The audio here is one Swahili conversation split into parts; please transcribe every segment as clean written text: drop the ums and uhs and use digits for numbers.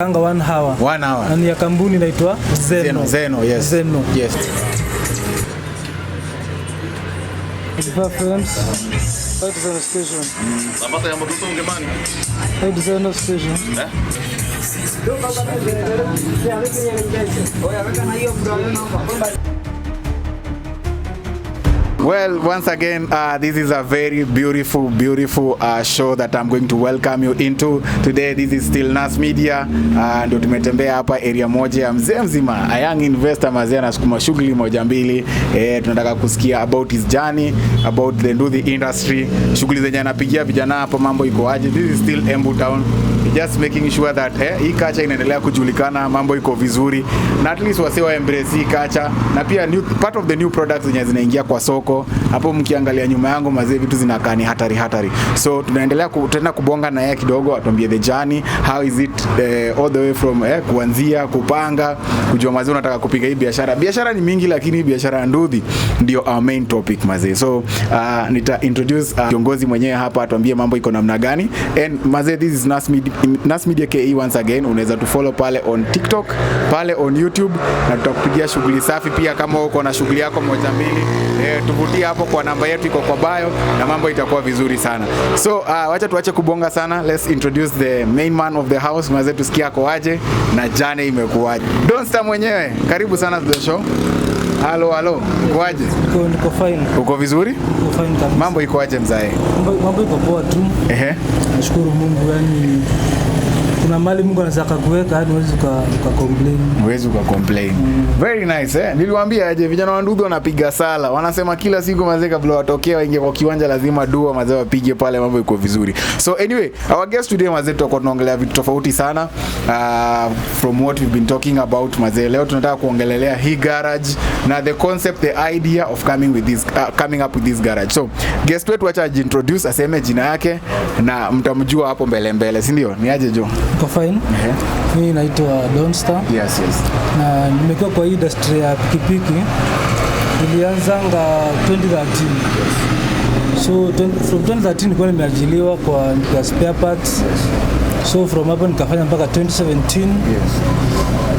Anga 1 hour. 1 hour. Na ni ya kampuni inaitwa Zeno. Zeno, Zeno, yes. Zeno. Yes. Reference. Right Zeno station. Napata ya mtoto ngemani. Right Zeno station. Eh? Well, once again, this is a very beautiful, beautiful show that I'm going to welcome you into today. This is still Nas Media. Ndio tumetembea hapa area moja ya mzee mzima, a young investor mazee anasukuma shughuli moja mbili. Tunataka kusikia about his journey, about the Nduthi industry, shughuli zenye anapigia vijana hapa, mambo iko aje. This is still Embu Town. Just making sure that hii culture inaendelea kujulikana, mambo iko vizuri na at least wase wa embrace hii culture na pia new, part of the new products zenye zinaingia kwa soko. Hapo mkiangalia nyuma yangu mazee, vitu zinakaa ni hatari hatari. So tunaendelea tena kubonga na yeye kidogo, atuambie the journey, how is it all the way from kuanzia kupanga, kujua mazee unataka kupiga hii biashara. Biashara ni mingi, lakini hii biashara ya nduthi ndio our main topic mazee. So nita introduce kiongozi mwenyewe hapa atuambie mambo iko namna gani. And mazee, this is Nas Media, Nas Media KE once again. Unaweza tu follow pale on TikTok, pale on YouTube na tutakupigia shughuli safi pia. Kama uko na shughuli yako moja mbili, tuvutie hapo kwa namba yetu iko kwa bio na mambo itakuwa vizuri sana. So wacha tuache kubonga sana, let's introduce the main man of the house mazee, tusikie ako aje na journey imekuwaje. Donster mwenyewe, karibu sana to the show. Halo, halo, uko aje? Niko fine. Uko vizuri? Niko fine kabisa. Mambo iko aje mzae? Mambo iko poa tu. Nashukuru Mungu, yani kuna mali Mungu anaweza akakuweka hadi huwezi uka complain. Huwezi uka complain. Very nice, eh? Niliwaambia aje vijana wa Nduthi wanapiga sala. Wanasema kila siku mazee kabla watokee waingie kwa kiwanja lazima dua mazee wapige pale, mambo iko vizuri. So anyway, our guest today mazee, tutakuwa tunaongelea vitu tofauti sana from what we've been talking about mazee. Leo tunataka kuongelelea hii garage na the concept, the idea of coming up with this garage. So guest wetu acha ajiintroduce, aseme jina yake na mtamjua hapo mbele mbele, si ndio? Ni aje, Joe? Niko fine. Mimi naitwa Donstar Yes. na nimekuwa kwa hii industry ya pikipiki, nilianzanga 2013. So from 2013 nilikuwa nimeajiliwa kwa spare parts. So from hapo nikafanya mpaka 2017.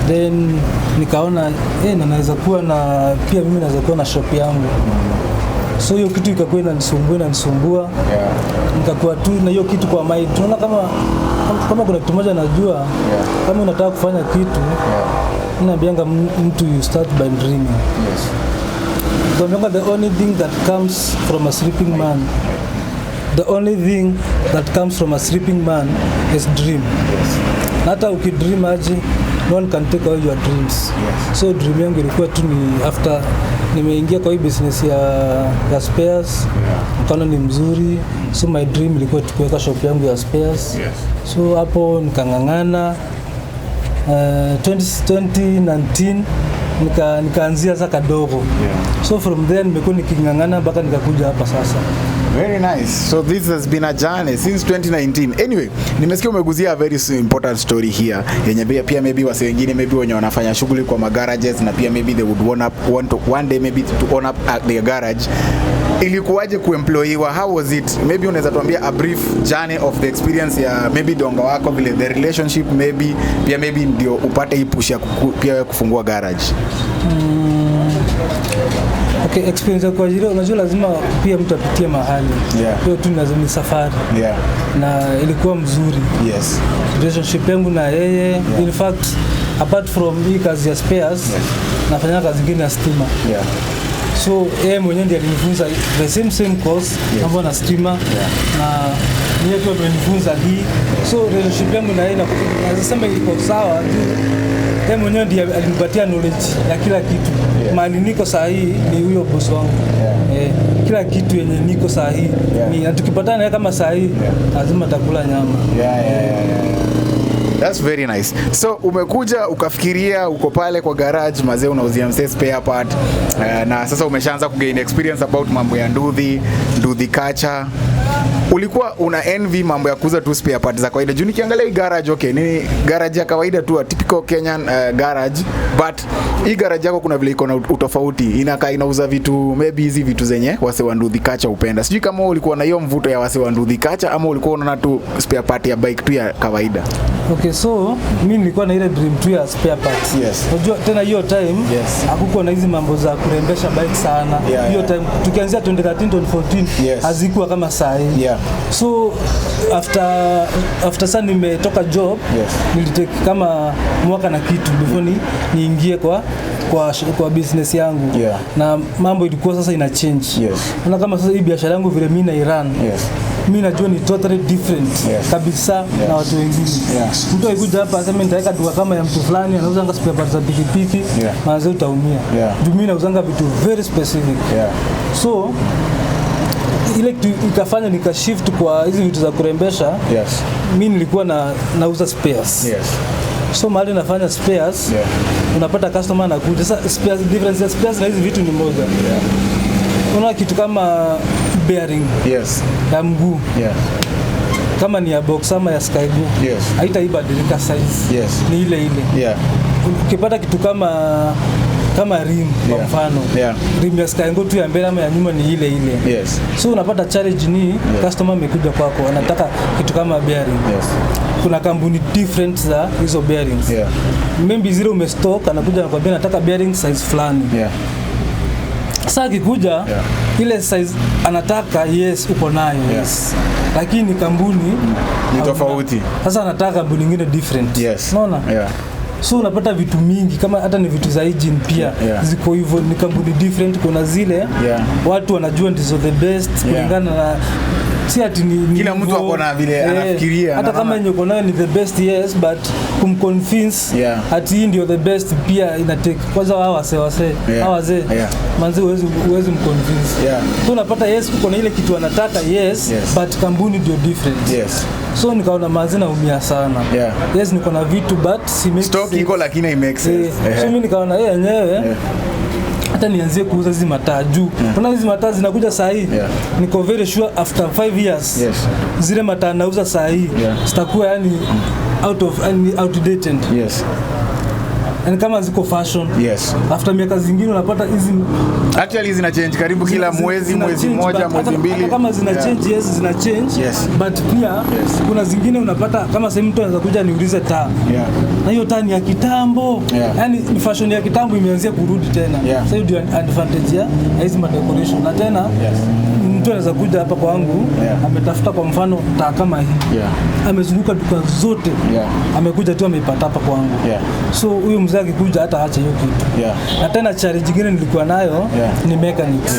Then nikaona na naweza kuwa na pia mimi naweza kuwa na shop yangu. So hiyo kitu ikakuwa inanisumbua inanisumbua. Nikakuwa tu na hiyo kitu kwa mind. Tunaona kama kuna kitu moja najua, kama unataka kufanya kitu, naambianga mtu you start by dreaming. Naambianga the only thing that comes from a sleeping man, the only thing that comes from a sleeping man is dream. Na hata ukidream aje, no one can take away your dreams. So dream yangu ilikuwa tu ni after nimeingia kwa hii business ya spares, nikaona ni mzuri, so my dream ilikuwa tu kuweka shop yangu ya spares. So hapo nikang'ang'ana, 2019 nikaanzia sasa kadogo. So from there nimekuwa niking'ang'ana mpaka nikakuja hapa sasa. Very nice. So this has been a journey since 2019. Anyway, nimesikia umeguzia a very important story here yenye pia maybe wase wengine maybe wenye wanafanya shughuli kwa magarages na pia maybe they would want to one day maybe to own up at their garage. Ilikuwaje kuemployiwa? How was it? Maybe unaweza tuambia a brief journey of the experience ya maybe donga wako, vile the relationship, maybe pia maybe ndio upate hii push ya pia wewe kufungua garage. Okay, experience ya kuajiriwa, unajua lazima pia mtu apitie mahali. Hiyo tu ni safari na ilikuwa mzuri. Relationship yangu na yeye, in fact apart from hii kazi ya spares, nafanya kazi ingine ya stima. So yeye mwenyewe ndiye alinifunza the same same course, mambo na stima, na yeye tu amenifunza hii. So relationship yangu na yeye naweza sema iko sawa juu yeye mwenyewe ndiye alinipatia knowledge ya kila kitu. Mahali niko saa hii ni huyo boss wangu. Kila kitu yenye niko saa hii ni, na tukipatana naye kama saa hii, lazima takula nyama. Yeah. That's very nice. So umekuja ukafikiria, uko pale kwa garage mazee, unauzia msee spare part, na sasa umeshaanza kugain experience about mambo ya nduthi, nduthi culture. Ulikuwa una envy mambo ya kuuza tu spare parts za kawaida? Juu nikiangalia hii garage, okay, ni garage ya kawaida tu, a typical Kenyan garage, but hii garage yako kuna vile iko na utofauti. Inakaa inauza vitu, maybe hizi vitu zenye wase wa nduthi culture upenda. Sijui kama wewe ulikuwa na hiyo mvuto ya wase wa nduthi culture ama ulikuwa unaona tu spare part ya bike tu ya kawaida. Okay, so mi nilikuwa na ile dream tu ya spare parts. Unajua tena hiyo time hakukuwa na hizi mambo za kurembesha bike sana. Hiyo time tukianzia 2013, 2014, hazikuwa kama saa hii. So after sasa nimetoka job, nilitake kama mwaka na kitu before niingie kwa business yangu. Na mambo ilikuwa sasa ina change. Na kama sasa hii biashara yangu vile mimi na irun, mi najua ni totally different kabisa na watu wengine. Mtu akikuja hapa aseme nitaweka duka kama ya mtu fulani anauzanga spare parts za pikipiki, manze utaumia. Juu mimi nauzanga vitu very specific. So ile kitu ikafanya nikashift kwa hizi vitu za kurembesha. Mi nilikuwa nauza spares. So mahali nafanya spares, unapata customer anakuja. Sasa spares, difference ya spares na hizi vitu ni moja. Unaona kitu kama bearing ya mguu, kama ni ya box ama ya Skygo, haitaibadilika size, ni ile ile. Ukipata kitu kama rim kwa mfano, rim ya Skygo tu ya mbele ama ya nyuma ni ile ile. So unapata challenge ni customer amekuja kwako anataka kitu kama bearing. Kuna kampuni different za hizo bearings. Maybe zile umestock, anakuja anakuambia nataka bearing size fulani. Sasa akikuja, ile size anataka, yes, uko nayo, yes, lakini kampuni Ni hauna. tofauti. Sasa anataka kampuni nyingine different. Unaona? Yeah. So unapata vitu mingi kama hata ni vitu za engine pia ziko hivyo, ni kampuni different. Kuna zile watu wanajua ndizo the best kulingana na, si ati ni Kila mtu hivyo. ako na vile anafikiria, Hata kama yenye uko nayo ni the best, yes, but kumconvince ati hii ndio the best pia inatake kwanza wao wase hawa wazee, manzi huwezi mconvince. So unapata, yes, uko na ile kitu anataka, yes, but kampuni ndio different. So nikaona manzi naumia sana. Yes, niko na vitu but si make Stock sense. iko lakini haimake sense. Eh, so mimi nikaona yeye yenyewe hata nianzie kuuza hizi mataa juu kuna hizi mataa zinakuja saa hii, niko very sure after 5 years zile mataa nauza saa hii zitakuwa yani out of yani outdated, yani kama ziko fashion. After miaka zingine unapata hizi Actually zina change karibu kila mwezi, zina mwezi change, moja, but mwezi mbili. hata kama zina change, yes, zina change, but pia kuna zingine unapata kama sehemu mtu anaweza kuja niulize taa, na hiyo taa ni ya kitambo, yani ni fashion ya kitambo imeanzia kurudi tena. Sasa hiyo ndio advantage ya hizi ma decoration. Na tena mtu anaweza kuja hapa kwangu, ametafuta kwa mfano taa kama hii, amezunguka duka zote, amekuja tu ameipata hapa kwangu. So huyu mzee akikuja hata acha hiyo kitu. Na tena challenge nyingine nilikuwa nayo ni mechanics.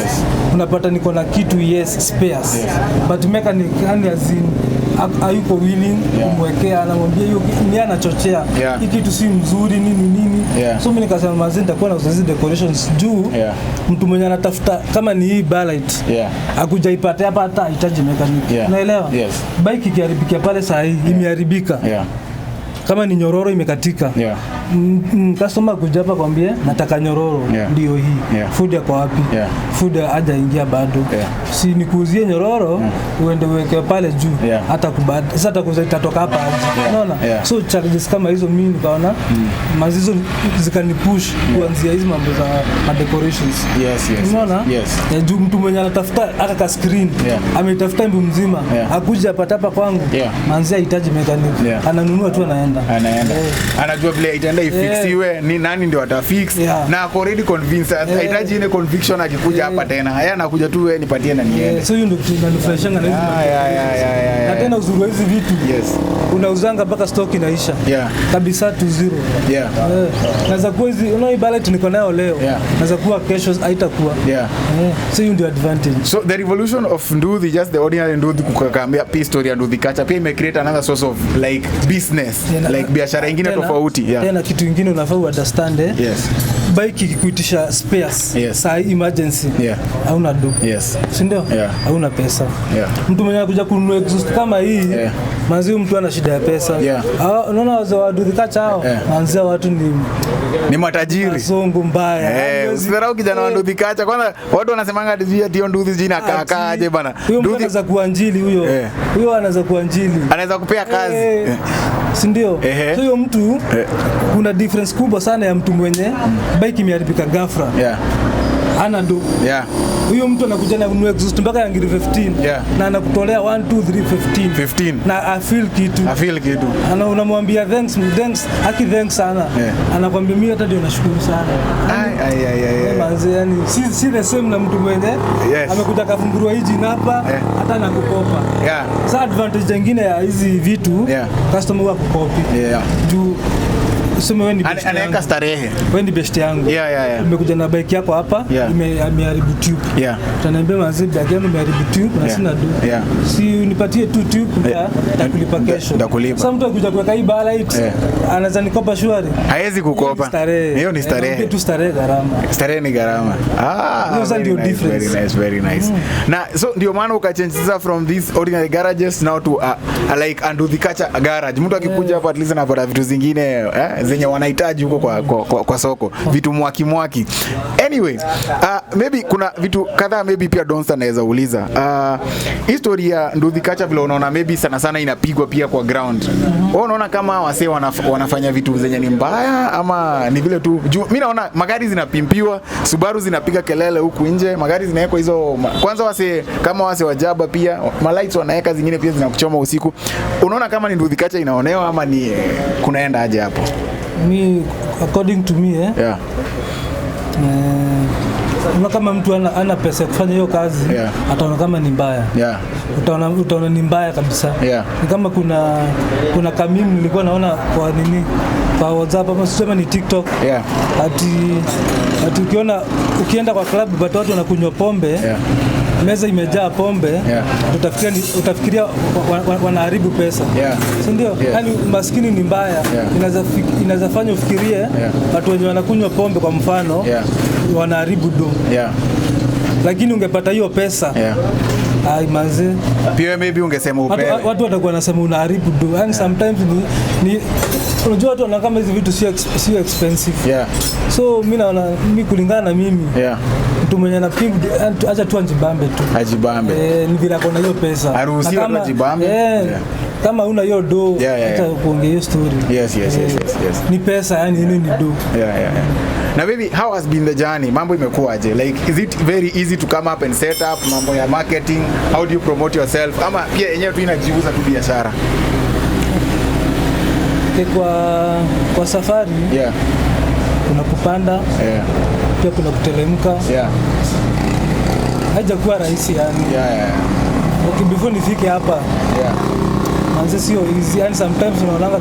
Unapata niko na kitu, yes, spares, but mechanic yani as in hayuko willing kumwekea, anamwambia hiyo ni yeye anachochea, hii kitu si mzuri, nini nini. So mimi nikasema manzi nitakuwa na hizi decorations juu mtu mwenye anatafuta kama ni hii light akuja ipate hapa, hata hahitaji mechanic. Unaelewa? Yes. Bike ikiharibikia pale saa hii imeharibika, kama ni nyororo imekatika, customer kuja hapa kwambie nataka nyororo, ndio hii. Fundi ako wapi? Fundi hajaingia bado. Si nikuuzie nyororo uende uweke pale juu? Hata kubad sasa atakuuza itatoka hapa aje? Unaona? Yeah. So challenges kama hizo mimi nikaona mazizo zikanipush kuanzia hizi mambo za ma decorations. Unaona? Yes. Ya juu mtu mwenye anatafuta hata ka screen, ametafuta mbu mzima, akuja apata hapa kwangu, manzi hahitaji mechanic, ananunua tu anaenda. Anaenda, anajua vile itaenda ifixiwe, ni nani ndio atafix, na ako already convinced. Hahitaji ile conviction akikuja hapa tena. Yeye anakuja tu, wewe nipatie na niende. So hiyo ndio kitu inanifurahishanga na hizi na tena uzuri wa hizi vitu, unauzanga mpaka stock inaisha kabisa to zero. Eh, naweza kuwa hizi, unaona hii ballet niko nayo leo, naweza kuwa kesho haitakuwa. Eh, so hiyo ndio advantage. So the revolution of nduthi, just the ordinary nduthi, kukakambia pia story ya nduthi culture pia ime create another source of like business, like biashara ingine tofauti. Tena kitu ingine unafaa uunderstand, eh? Yes. Bike ikikuitisha spares, Yes. saa hii emergency, hauna do, si ndio? Yeah. Hauna pesa. Yeah. Mtu mwenye anakuja kununua exhaust kama hii, manzi, huyu mtu ana shida ya pesa. Unaona wazee wa Nduthi Culture hao, manzi, hao watu ni Ni matajiri. Wazungu mbaya. Eh, usidharau kijana wa Nduthi Culture. Kwanza watu wanasemanga ati sijui ati hiyo nduthi sijui inakaa kaaje bana. Huyo mtu Nduthi anaweza kuwa njili huyo. Huyo anaweza kuwa njili. Anaweza kupea kazi. Eh, si ndio? So huyo mtu, kuna difference kubwa sana ya mtu mwenye bike imeharibika ghafla, hana do. Huyo mtu anakuja na kununua exhaust mpaka ya ngiri 15 na anakutolea 1 2 3 15 15. na afeel kitu. Afeel kitu. Ana unamwambia thanks, thanks, haki, thanks sana. Anakwambia mimi hata ndio nashukuru sana. Ai, ai, ai, ai, ai. Manze, yani si the same na mtu mwenye amekuja kafungurua hii jina hapa, hata nakukopa. Sa advantage nyingine ya hizi vitu, customer huwa kukopi. Juu useme wewe ni best Anaweka yangu. starehe. Wewe ni best yangu. Yeah. Umekuja na bike yako hapa, imeharibu tube. Utaniambia manze, bike yangu imeharibu tube na sina do. Si unipatie tu tube, nitakulipa kesho. Nitakulipa. Sasa mtu akikuja kuweka hii light, anaweza nikopa shwari? Haezi kukopa. Starehe. Hiyo ni starehe. Hiyo tu starehe gharama. Starehe ni gharama. Ah, Hiyo sasa very ndio nice, difference. very nice, very nice. Na so ndio maana ukachange sasa from these ordinary garages now to like Nduthi Culture garage. Mtu akikuja hapa at least anapata vitu zingine zenye wanahitaji huko kwa soko, vitu mwaki mwaki. Anyway, maybe kuna vitu kadhaa maybe pia Donsta anaweza uliza. History ya Nduthi Culture vile unaona maybe sana sana inapigwa pia kwa ground. Wewe unaona kama wasee wanafanya vitu zenye ni mbaya ama ni vile tu juu mimi naona magari zinapimpiwa, Subaru zinapiga kelele huku nje, magari zinawekwa hizo kwanza wasee kama wasee wajaba pia malights wanaweka zingine pia zinakuchoma usiku. Unaona kama ni Nduthi Culture inaonewa ama ni kunaenda aje hapo? Mi, according to me, unaona kama mtu ana pesa ya kufanya hiyo kazi, ataona kama ni mbaya. Utaona ni mbaya kabisa. Ni kama kuna kameme nilikuwa naona kwa nini, kwa WhatsApp ama sisema ni TikTok, ati ukiona ukienda kwa club but watu wanakunywa pombe, meza imejaa pombe, utafikiria wanaharibu pesa, si ndio? Yeah. Yani maskini ni mbaya. Inaweza fanya ufikirie watu wenye wanakunywa pombe kwa mfano wanaharibu do, lakini ungepata hiyo pesa, ai manze, Pia maybe ungesema upewe. Watu watakuwa wanasema unaharibu do. Yani sometimes ni unajua watu wanaona kama hizi vitu sio expensive. So mi naona, mi kulingana na mimi, mtu mwenye anapimp, acha tu ajibambe tu. Ajibambe. Eh, ni vile ako na hiyo pesa. Aruhusiwe Na tu ajibambe. Kama una hiyo do, acha kuongea hiyo story. Yes. Ni pesa, yani ile ni do. Yeah. Na baby, how has been the journey? Mambo imekuwaje? Like, is it very easy to come up and set up mambo ya marketing? How do you promote yourself? Ama pia yenyewe tu inajiuza tu biashara? Okay, kwa safari kuna kupanda, pia kuna kuteremka. Haijakuwa rahisi yani. Okay, before nifike hapa, manze, sio easy. Yani sometimes unaonanga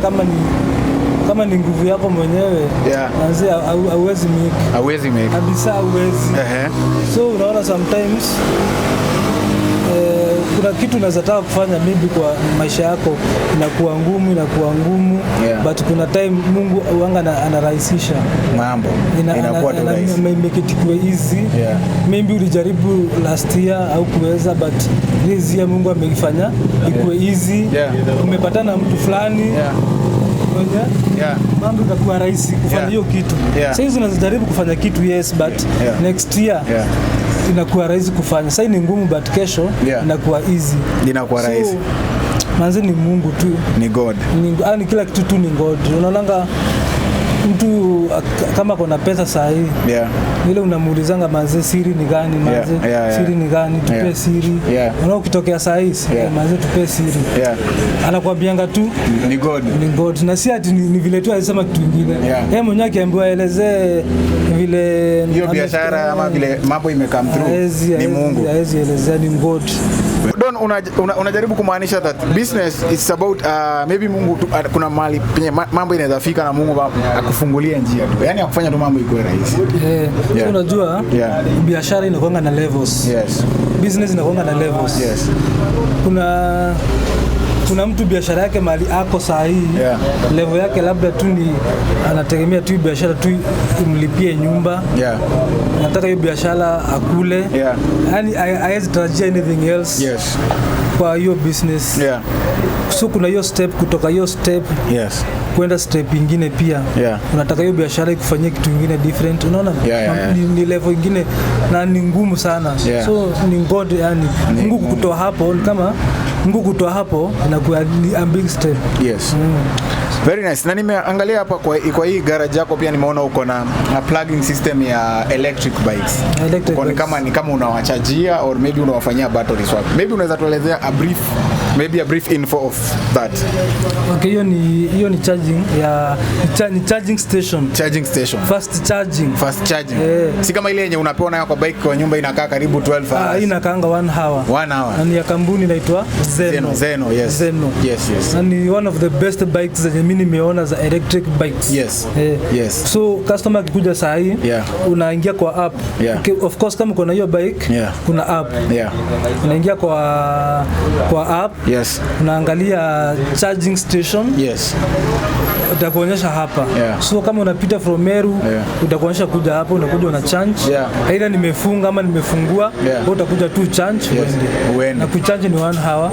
kama ni nguvu yako mwenyewe, manze, hauwezi make. Hauwezi make. Kabisa, hauwezi. So unaona sometimes kuna kitu unaweza taka kufanya maybe kwa maisha yako, inakuwa ngumu, inakuwa ngumu, but kuna time Mungu huanga anarahisisha. Mambo inakuwa tu rahisi. Make it ikuwe easy. Maybe ulijaribu last year au kuweza, but this year Mungu ameifanya ikuwe easy. Umepatana na mtu fulani mwenye mambo itakuwa rahisi kufanya hiyo kitu. Sasa hizi unaweza jaribu kufanya kitu, yes, but next year inakuwa rahisi kufanya. Sasa ni ngumu, but kesho inakuwa easy. Inakuwa rahisi. So, manze, ni Mungu tu. Ni God. Ni, yani kila kitu tu ni God. Unaonanga mtu kama kuna pesa saa hii, ile unamuulizanga, manze, siri ni gani, manze, siri ni gani, tupe siri. Unaona ukitokea saa hii, manze, tupe siri, anakuambianga tu Ni God. Ni God, na si ati ni vile tu alisema kitu kingine. Yeye mwenyewe akiambiwa aelezee vile Hiyo biashara ama vile mambo ime come through haezi- ni Mungu. Haezi elezea, ni God. Don, unajaribu kumaanisha that business it's about maybe Mungu tu, kuna mahali penye mambo inaweza fika na Mungu akufungulie njia tu. Yaani akufanya tu mambo ikuwe rahisi. So unajua biashara inakuanga na levels. Business inakuanga na levels. Kuna Kuna mtu biashara yake mali ako saa hii, level yake labda tu ni anategemea tu biashara tu imlipie nyumba. Nataka hiyo biashara akule. Yaani hawezi tarajia anything else. Kwa hiyo business. So kuna hiyo step, kutoka hiyo step kwenda step ingine pia. Unataka hiyo biashara ikufanyie kitu kingine different, unaona? Ni level ingine na ni ngumu sana. So ni God, yani Mungu kukutoa hapo, ni kama Mungu kutoa hapo inakuwa ni a big step. Yes. Very nice. Na nimeangalia hapa kwa hii garage yako pia nimeona uko na plugging system ya electric bikes. Electric Uko ni bikes. kama ni kama unawachajia or maybe unawafanyia battery swap. Maybe unaweza tuelezea a brief info of that. Okay, hiyo ni charging ya ni charging station. Charging station. Fast charging. Fast charging. Si kama ile yenye unapewa nayo kwa bike kwa nyumba inakaa karibu 12 hours. Hii inakaanga 1 hour. 1 hour. Na ni ya kampuni inaitwa Zeno. Zeno, yes. Zeno. Yes, yes. Na ni one of the best bikes zenye mimi nimeona za electric bikes. Yes. So customer akikuja saa hii, unaingia kwa app. Okay, of course kama uko na hiyo bike, kuna app. Unaingia kwa app. Unaangalia charging station. Utakuonyesha hapa. So kama unapita from Meru, utakuonyesha kuja hapa, unakuja una charge. Aidha nimefunga ama nimefungua, wewe utakuja tu charge uende. Uende. Na kucharge ni 1 hour.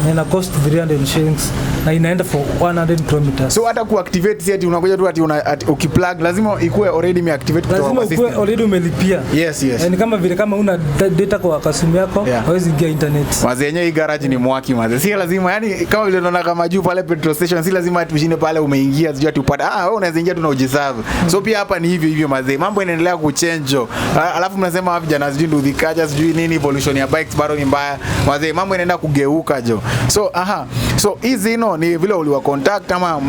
Na ina cost 300 shillings na inaenda for 100 kilometers. So hata kuactivate si ati unakuja tu ati ukiplug lazima ikuwe already imeactivate kutoka Lazima kwa ukuwe system. already umelipia. Yes, yes. Ni kama vile kama una data kwa simu yako, hauwezi ingia internet. Mazee yenyewe hii garage ni mwaki mazee. Si lazima, yani kama vile tunaona kama juu pale petrol station, si lazima ati ushinde pale umeingia sijui ati upate. Wewe unaweza ingia tu na ujiserve. So pia hapa ni hivyo hivyo mazee. Mambo inaendelea kuchange. Alafu mnasema wapi vijana sijui nduthi kaja sijui nini, evolution ya bikes bado ni mbaya. Mazee mambo inaenda kugeuka jo. So aha. So hizi no ni vile uliwa contact ama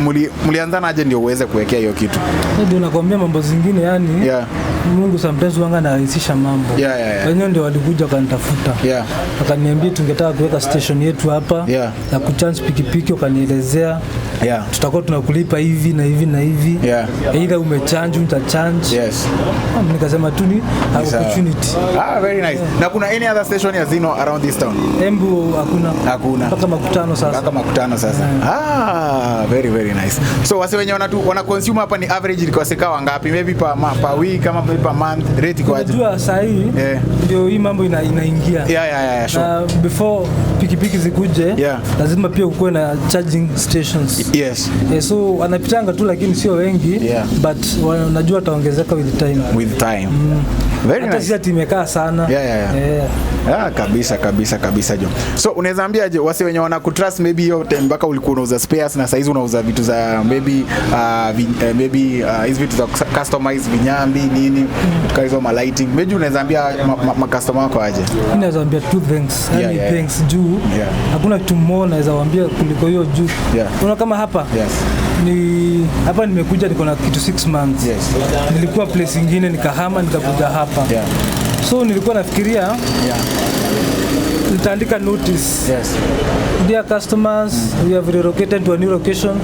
mlianzana aje ndio uweze kuwekea hiyo kitu? Ndio nakwambia mambo zingine yani. Mungu sometimes huanga anarahisisha mambo. Wenyewe ndio walikuja wakanitafuta. Wakaniambia tungetaka kuweka station yetu hapa ya kucharge pikipiki, wakanielezea. Tutakuwa tunakulipa hivi na hivi na hivi. Either umecharge, utacharge. Nikasema tu ni opportunity. Very nice. Na kuna any other station ya Zeno around this town? Embu hakuna. Hakuna. Mpaka makutano sasa. Mpaka makutano sasa. Very very nice. So wase wenye wana consume hapa ni average ilikuwa sika wangapi? Maybe per week ama maybe per month rate iko aje? Unajua saa hii ndio hii mambo inaingia. Na before pikipiki zikuje, lazima pia kuwe na charging stations. So wanapitanga tu lakini sio wengi, but wanajua wataongezeka with time. With time. Very Hata nice. si ati imekaa sana. Kabisa, kabisa, kabisa jo. So unaweza ambia aje wase wenye wana kutrust maybe hiyo time mpaka ulikuwa unauza spares na saizi unauza vitu za maybe hizi vitu za customize vinyambi nini, vitu kama hizo ma lighting. Maybe unaweza ambia ma customer wako aje? Mimi naweza ambia two things. Yani thanks juu. Hakuna kitu more naweza waambia kuliko hiyo juu. Unaona kama hapa? Ni hapa nimekuja niko na kitu 6 months. Nilikuwa place ingine nikahama nikakuja hapa. So nilikuwa nafikiria nitaandika notice. Dear customers, we have relocated to a new location.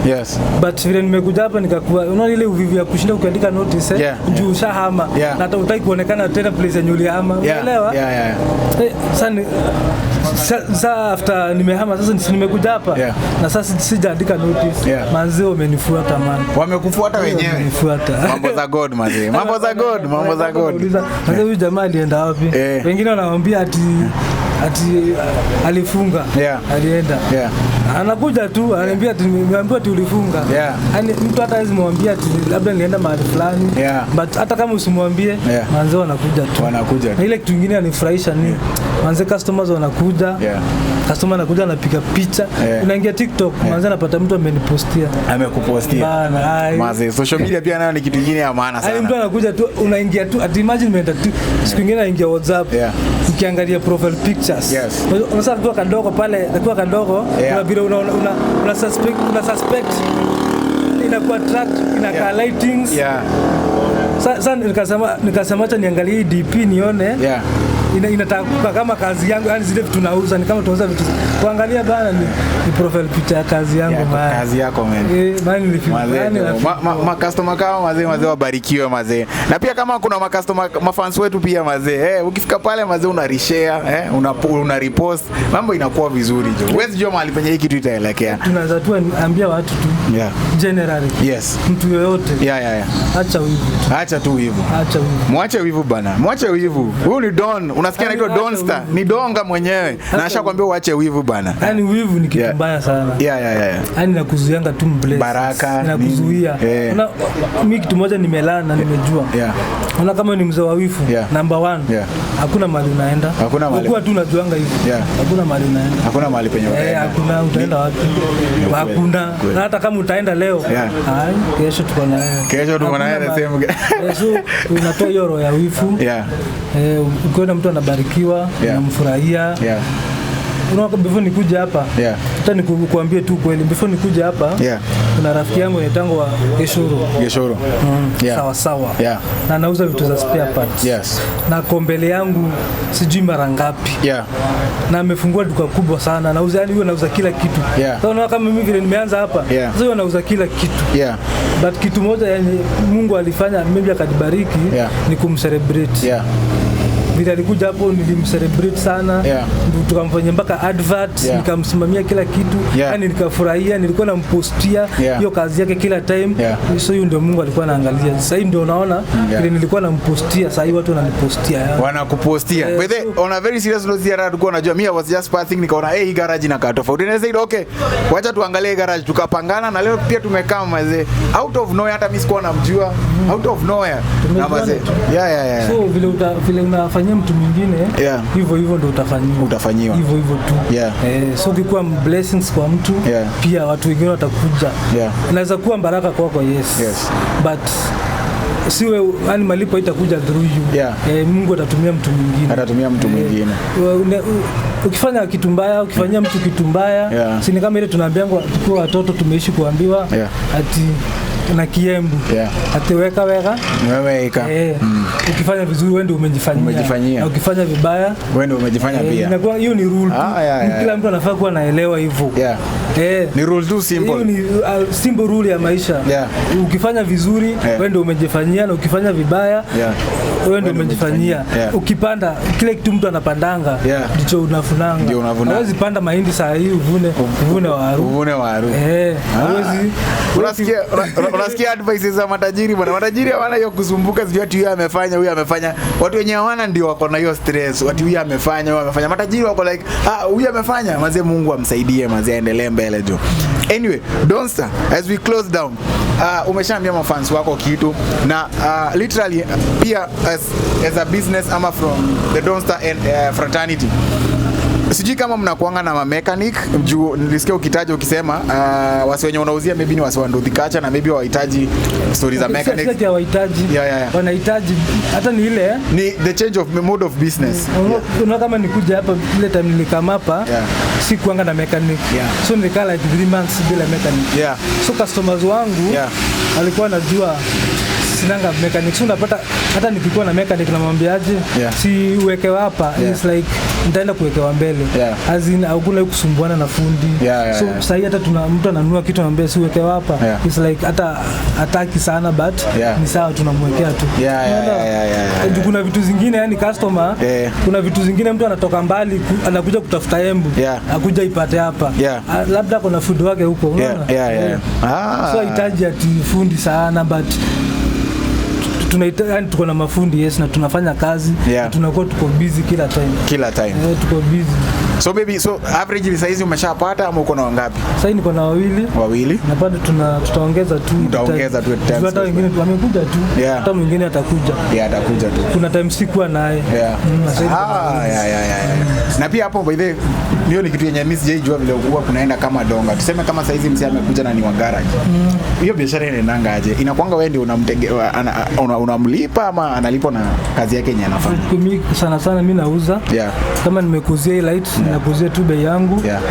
But vile nimekuja hapa nikakuwa, unaona ile uvivu ya kushinda ukiandika notice, Juu ushahama. Na hata hutaki kuonekana tena place yenye ulihama. Unaelewa? Sasa after nimehama sasa nimekuja hapa. Na sasa sijaandika notice. Manzi wamenifuata man. Wamekufuata wenyewe. Wamenifuata. Mambo za God manzi. Mambo za God, mambo za God. Nauliza, sasa huyu jamaa alienda wapi? Wengine wanamwambia ati alifunga. Alienda. Anakuja tu ananiambia ati nimeambiwa ati ulifunga. Yaani mtu hata hawezi mwambia ati labda nilienda mahali fulani. But hata kama usimwambie, manze wanakuja tu. Wanakuja tu. Na ile kitu kingine inanifurahisha ni manze customers wanakuja. Customer anakuja anapiga picha. Unaingia TikTok, manze anapata mtu amenipostia. Amekupostia. Bana, ai. Manze social media pia nayo ni kitu kingine ya maana Yaani mtu sana. anakuja tu unaingia tu ati imagine nimeenda tu siku nyingine naingia WhatsApp. Ukiangalia profile pictures. Unasema kwa kadogo pale, kwa kadogo, kuna vile una suspect inakuwa attract, inakaa lightings. Sasa nikasema acha niangalie hii DP nione. Inataka kama kazi yangu, yani zile vitu nauza ni kama tunauza vitu. Kuangalia bana ni profile picture ya kazi yangu man. Kazi yako man. Man nilifeel. Ma customer kama mazee wabarikiwe mazee. Na pia kama kuna ma customer mafans wetu pia mazee, ukifika pale mazee una reshare, una repost, mambo inakuwa vizuri jo. Huwezi jua mahali penye hii kitu itaelekea. Tunaweza tu ambia watu tu. Yeah. Generally. Yes. Mtu yoyote. Yeah. Acha wivu. Acha tu wivu. Acha wivu. Mwache wivu bana. Mwache wivu. Huyu ni Don. Unasikia anaitwa Donster. Ni Donga mwenyewe. Na ashakwambia uache wivu bana. Yaani wivu ni kitu mbaya sana. Yeah. Yaani nakuzuianga tu blessings. Baraka. Nakuzuia. Yeah. Mimi kitu moja nimelana nimejua. Yeah. Una kama ni mzee wa wivu. Number 1. Yeah. Hakuna mahali unaenda. Hakuna mahali. Ukua tu unajuanga hivyo. Yeah. Hakuna mahali unaenda. Hakuna mahali penye utaenda. Hakuna utaenda wapi? Hakuna. Na hata kama utaenda leo. Hai, kesho tuko na yeye. Kesho tuko na yeye the same. So unatoa hiyo roho ya wivu. Yeah. Ukiona mtu anabarikiwa, unamfurahia. Yeah. Unaona before nikuja hapa. Yeah. Hata nikuambie tu kweli before nikuja hapa. Yeah. Kuna rafiki yangu anaitwa Geshuru. Geshuru. Yeah. Sawa sawa. Yeah. Na anauza vitu za spare parts. Yes. Na kombele yangu sijui mara ngapi. Yeah. Na amefungua duka kubwa sana. Anauza yani huyo anauza kila kitu. Yeah. Sasa unaona kama mimi vile nimeanza hapa. Yeah. Sasa huyo anauza kila kitu. Yeah. But kitu moja yani Mungu alifanya maybe akanibariki Yeah. ni kumcelebrate. Yeah. Vile alikuja hapo nilimcelebrate sana. Yeah. Tukamfanyia mpaka advert, Yeah. nikamsimamia kila kitu. Yeah. Yani nikafurahia, nilikuwa nampostia Yeah. hiyo kazi yake kila time. Yeah. So hiyo ndio Mungu alikuwa anaangalia. Sasa hii ndio unaona Yeah. vile nilikuwa nampostia, sasa hii watu wananipostia. Wanakupostia. But then, on a very serious note, here tulikuwa unajua me I was just passing nikaona hey, hii garage inakaa tofauti. And I said okay, wacha tuangalie garage, tukapangana na leo pia tumekaa mazee. Out of nowhere hata mimi sikuwa namjua. Out of nowhere. Na mazee. Yeah. So vile unafanyia mtu mwingine Yeah. hivyo hivyo ndio utafanyiwa. Utafanyiwa. Hivyo hivyo tu. Yeah. So ukikuwa blessings kwa mtu Yeah. pia watu wengine watakuja. Yeah. Inaweza kuwa baraka kwako, yes. Yes. But siwe yani malipo itakuja through you. Yeah. Mungu atatumia mtu mwingine. Atatumia mtu mwingine. Ukifanya kitu mbaya, ukifanyia mtu kitu mbaya, Yeah. si ni kama ile tunaambiwa tukiwa watoto tumeishi kuambiwa Yeah. ati na kiembu. Yeah. Ati weka weka. Wewe ika. Ukifanya vizuri wewe ndio umejifanyia. Umejifanyia. Na ukifanya vibaya wewe ndio umejifanya pia. Inakuwa hiyo ni rule. Yeah. Kila mtu anafaa kuwa anaelewa hivyo. Yeah. Ni rule tu simple. Hiyo ni simple rule ya maisha. Yeah. Ukifanya vizuri wewe ndio umejifanyia, na ukifanya vibaya Yeah. wewe ndio umejifanyia. Yeah. Ukipanda kile kitu mtu anapandanga Yeah. ndicho unafunanga. Ndio unavuna. Huwezi panda mahindi saa hii uvune waru. Uvune waru. Huwezi. Unasikia advices za matajiri bwana. Matajiri hawana hiyo kusumbuka, sijui ati huyu amefanya, huyu amefanya. Watu wenye hawana ndio wako na hiyo stress. Watu huyu amefanya, huyu amefanya. Matajiri wako like, huyu amefanya. Mazee Mungu amsaidie, mazee aendelee mbele jo. Anyway, Donster, as we close down, umeshaambia mafans wako kitu na literally pia as a business ama from the Donster and fraternity. Sijui kama mnakuanga na mechanic juu nilisikia ukitaja ukisema wasi wenye unauzia maybe ni wasi wa Nduthi Kacha na maybe wahitaji stories za mechanic. Si hawahitaji. Yeah. Wanahitaji hata ni ile ni the change of mode of business. Unaona kama nikuja hapa ile time nilikama hapa Yeah. si kuanga na mechanic. Yeah. So nilikaa like 3 months bila mechanic. Yeah. So customers wangu Yeah. walikuwa wanajua sinanga mechanic. So unapata hata nikikuwa na mechanic namwambiaje Yeah. si uwekewa hapa. Yeah. It's like nitaenda kuwekewa mbele. Yeah. As in hakuna kusumbuana na fundi. Yeah, so yeah. sasa hata tuna mtu ananunua kitu anamwambia si uwekewa hapa. Yeah. It's like hata hataki sana but Yeah. ni sawa tunamwekea tu. Yeah. Kuna vitu zingine yani customer Yeah. kuna vitu zingine mtu anatoka mbali anakuja kutafuta embu Yeah. akuja ipate hapa. Yeah. Labda kuna fundi wake huko unaona? Yeah. So hahitaji ati fundi sana but tunaita yani tuko na mafundi yes na tunafanya kazi Yeah. na tunakuwa tuko busy kila time. Kila time. Tuko busy. So baby, so average saizi umeshapata ama uko na wangapi? Sasa niko na wawili. Wawili. Na bado tutaongeza tu. Mtaongeza tu times. Hata wengine wamekuja tu. Yeah. Hata mwingine atakuja. Yeah, atakuja tu. Kuna time sikuwa naye. Yeah. Yeah. Na pia hapo by the way, hiyo ni kitu yenye mimi sijaijua vile huwa kunaenda kama donga. Tuseme kama saizi msee amekuja na ni wa garage. Hiyo biashara inaendanga aje? Inakuanga wewe ndio unamlipa ama analipwa na kazi yake yenye anafanya? Mimi sana sana mimi nauza. Yeah. Kama nimekuzia hii light, nakuzia tu bei yangu. Yeah.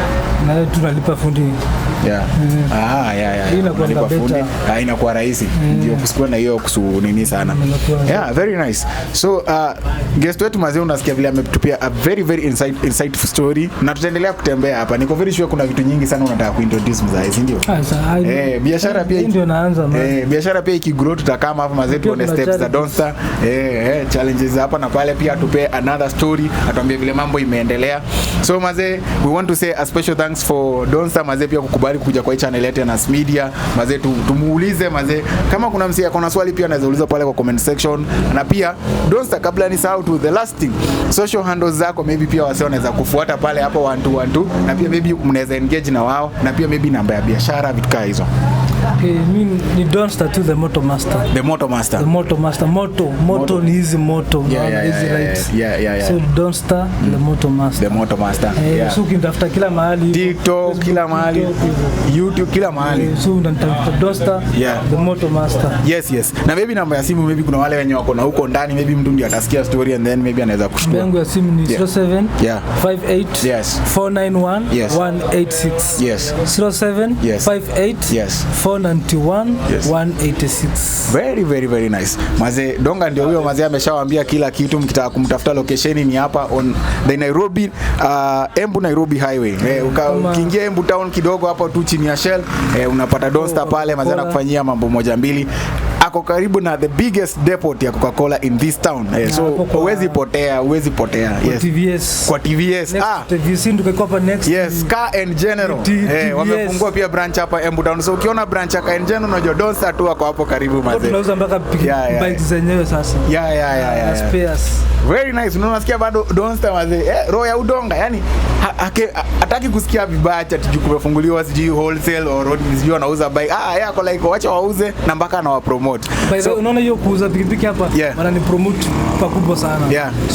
Na tunalipa fundi Yeah. Ah, yeah. Hii inakuwa Unalipa fundi. better. Ah, inakuwa rahisi. Ndio kusikuwa na hiyo kusu nini sana. Inakuwa- Yeah, very nice. So, guest wetu mazee, unasikia vile ametupia a very very insightful story na tutaendelea kutembea hapa. Niko very sure kuna vitu nyingi sana unataka kuintroduce mzae, si ndio? Ah, Eh, biashara pia hii ndio naanza, man. Eh, biashara pia ikigrow tutakama hapa mazee Pia tuone kuna steps za challenges. Donster. Challenges hapa na pale, pia atupe another story, atuambie vile mambo imeendelea. So mazee, we want to say a special thanks for Donster mazee pia kukubali kuja kwa hii channel yetu ya Nas Media. Mazee tumuulize mazee kama kuna msee akona swali pia anaweza uliza pale kwa comment section. Na pia Donster, kabla nisahau tu, the last thing, social handles zako maybe pia wasee wanaweza kufuata pale hapo 1 2 1 2, na pia maybe mnaweza engage na wao, na pia maybe namba ya biashara, vitu kaa hizo. Okay, mi ni Donster tu, the Moto Master. The Moto Master. The Moto Master. Moto, moto ni hizi moto, unaona, hizi lights. So Donster, the Moto Master. The Moto Master. Eh, so ukinitafuta kila mahali, TikTok, Facebook, kila mahali, TikTok, hivyo. YouTube, kila mahali. Eh, so unanitafuta Donster, the Moto Master. Yes. Na maybe namba ya simu, maybe kuna wale wenye wako na huko ndani, maybe mtu ndiye atasikia story and then maybe anaweza Namba kushtua. yangu ya simu ni 07 58 491 186. 07 58 491 186. Very very very nice. Mazee Donga ndio huyo mazee ameshawaambia kila kitu. Mkitaka kumtafuta location ni hapa on the Nairobi Embu Nairobi highway. Ukiingia Embu town kidogo hapo tu chini ya Shell, unapata Donster pale mazee Coca-Cola. anakufanyia mambo moja mbili. Ako karibu na the biggest depot ya Coca-Cola in this town. So Hapo huwezi potea, huwezi potea. Kwa Yes. TVS. Kwa TVS. Next Ah. TVS ndio iko hapa next. Yes, Car and General. TVS. Wamefungua pia branch hapa Embu Town. So ukiona branch ya Car and General unajua Donster tu wako hapo karibu Hapo mazee. tunauza mpaka bikes zenyewe sasa. Na spares. Very nice. Unasikia bado Donster mazee. Roho ya udonga. Yani hataki kusikia vibaya ati juu kumefunguliwa sijui wholesale or road sijui wanauza bike. Ah, yeye ako like wacha wauze na mpaka anawapromote. By the way, unaona hiyo kuuza pikipiki hapa wanani promote pakubwa sana.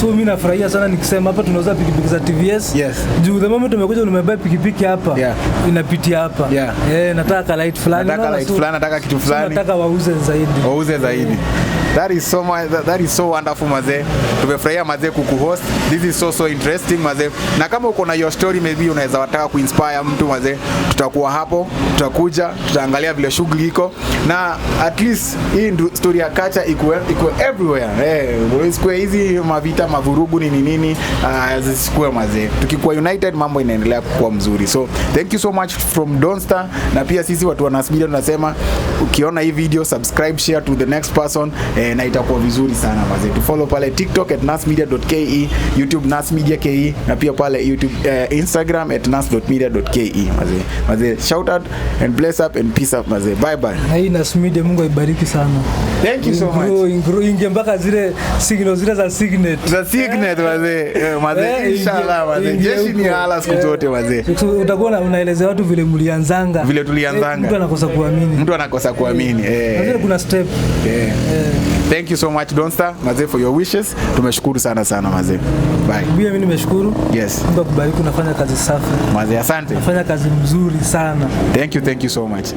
So mimi nafurahia sana nikisema hapa tunauza pikipiki za TVS. Juu the moment umekuja umebuy pikipiki hapa, inapitia hapa. Nataka light fulani. Nataka Unaona, light fulani, nataka kitu so fulani. nataka wauze zaidi. Wauze zaidi. That is so much, that is so wonderful mazee. Tumefurahia mazee kukuhost. This is so so interesting mazee. Na kama uko na your story maybe unaweza wataka kuinspire mtu mazee, tutakuwa hapo, tutakuja, tutaangalia vile shughuli iko, na at least hii ndio story ya culture ikuwe everywhere. Isikuwe hizi mavita mavurugu nini nini, zisikuwe mazee. Tukikuwa united mambo inaendelea kukua mzuri. So thank you so much from Donster, na pia sisi watu wa Nas Media tunasema ukiona hii video subscribe, share to the next person, na itakuwa vizuri sana mazee. Tu follow pale TikTok at nasmedia.ke, YouTube Nas Media KE, na pia pale YouTube, Instagram at nas.media.ke mazee. Mazee, shout out and bless up and peace up mazee. Bye bye. Na hii Nas Media Mungu aibariki sana. Thank you so much. Grow, ingie mpaka zile signal zile za signet. Za signet mazee. Mazee, inshallah mazee. Ingie Jeshi ni huko. hala siku zote mazee. So, utakuwa unaelezea watu vile mlianzanga. Vile tulianzanga. Mtu anakosa kuamini. Mtu anakosa kuamini. Na vile kuna step. Thank you so much Donster mazee for your wishes. Tumeshukuru sana sana mazee. Bye. Pia mimi nimeshukuru. Mungu akubariki, unafanya kazi safi. Mazee, asante. Unafanya kazi mzuri sana. Thank you, thank you so much.